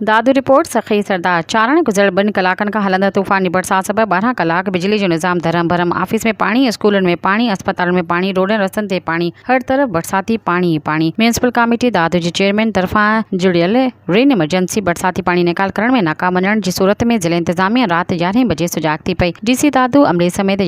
Dadu, report, سخي سردار چارڻ، گذريل ٻن ڪلاڪن کان هلندڙ طوفاني برسات سبب 12 ڪلاڪ بجلي جو نظام درهم برهم، آفيس ۾ پاڻي، اسڪولن ۾ پاڻي، اسپتالن ۾ پاڻي، روڊن رستن تي پاڻي، هر طرف برساتي پاڻي ئي پاڻي، ميونسپل ڪاميٽي دادو جي چيئرمين طرفان جڙيل رين ايمرجنسي برساتي پاڻي نيڪال ڪرڻ ۾ ناڪام وڃڻ جي صورت ۾ ضلعي انتظاميا رات يارهين بجي سجاڳ ٿي پئي، ڊي سي دادو عملي سميت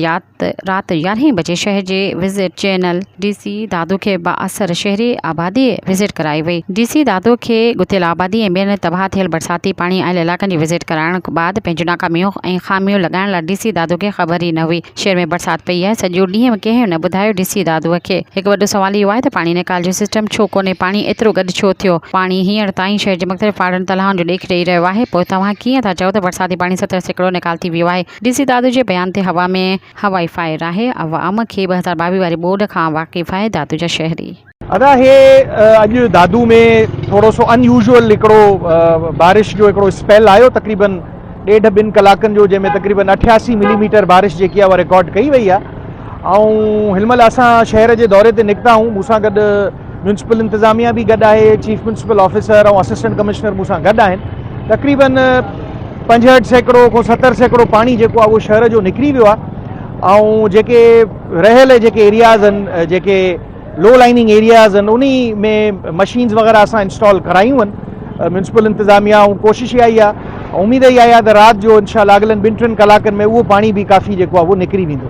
رات يارهين بجي شهر جي visit channel D C Dadu کي بااثر شهري آبادي وزٽ ڪرائي وئي، ڊي سي دادو کي ڳتيل آبادي ۽ ٻين تباهه ٿيل برساتي پاڻي آيل علائقن جي وزٽ ڪرائڻ بعد پنهنجون ناڪاميون ۽ خاميون لڳائڻ لاء ڊي سي دادو کي خبر ئي نه هئي. شهر ۾ برسات پئي آهي سڄو ڏينهن ڪنهن نه ٻڌايو ڊي سي دادوء کي. هڪ وڏو سوال اهو آهي ته پاڻي نيڪال جو سسٽم ڇو ڪونهي پاڻي ايترو گڏ ڇو ٿيو؟ پاڻي هينئر تائين شهر جي مختلف پاڙن تلاهن جو ڏيک ڏئي رهيو آهي پوء توهان ڪيئن ٿا چئو ته برساتي پاڻي 70% نيڪال ٿي ويو آهي ڊي سي دادو جي بيان تي هوا ۾ هوائي فائر آهي عوام کي 2022 واري ٻوڏ کان واقف آهي دادو جا شهري. ادا هي اڄ دادو ۾ ٿورو سو ان يوزوئل هڪڙو بارش جو هڪڙو اسپيل آيو تقريبن ڏيڍ ٻن ڪلاڪن جو جنهن ۾ تقريبن 88 ملي ميٽر بارش جيڪي آهي اها رڪارڊ ڪئي وئي آهي ۽ هن مهل اسان شهر جي دوري تي نڪتا آهيون مون سان گڏ ميونسپل انتظاميا به گڏ آهي chief municipal officer ۽ assistant commissioner مون سان گڏ آهن تقريبن 65% کان 70% پاڻي جيڪو آهي اهو شهر جو نڪري ويو آهي ۽ جيڪي رهيل جيڪي ايرياز آهن جيڪي لو لائننگ ايرياز آهن انهي ۾ مشينز وغيره اسان انسٽال ڪرايون آهن ميونسپل انتظاميا ۽ ڪوشش اها ئي آهي اميد اها آهي ته رات جو انشاء الله اڳلن ٻن ٽن ڪلاڪن ۾ اهو پاڻي به ڪافي جيڪو آهي اهو نڪري ويندو.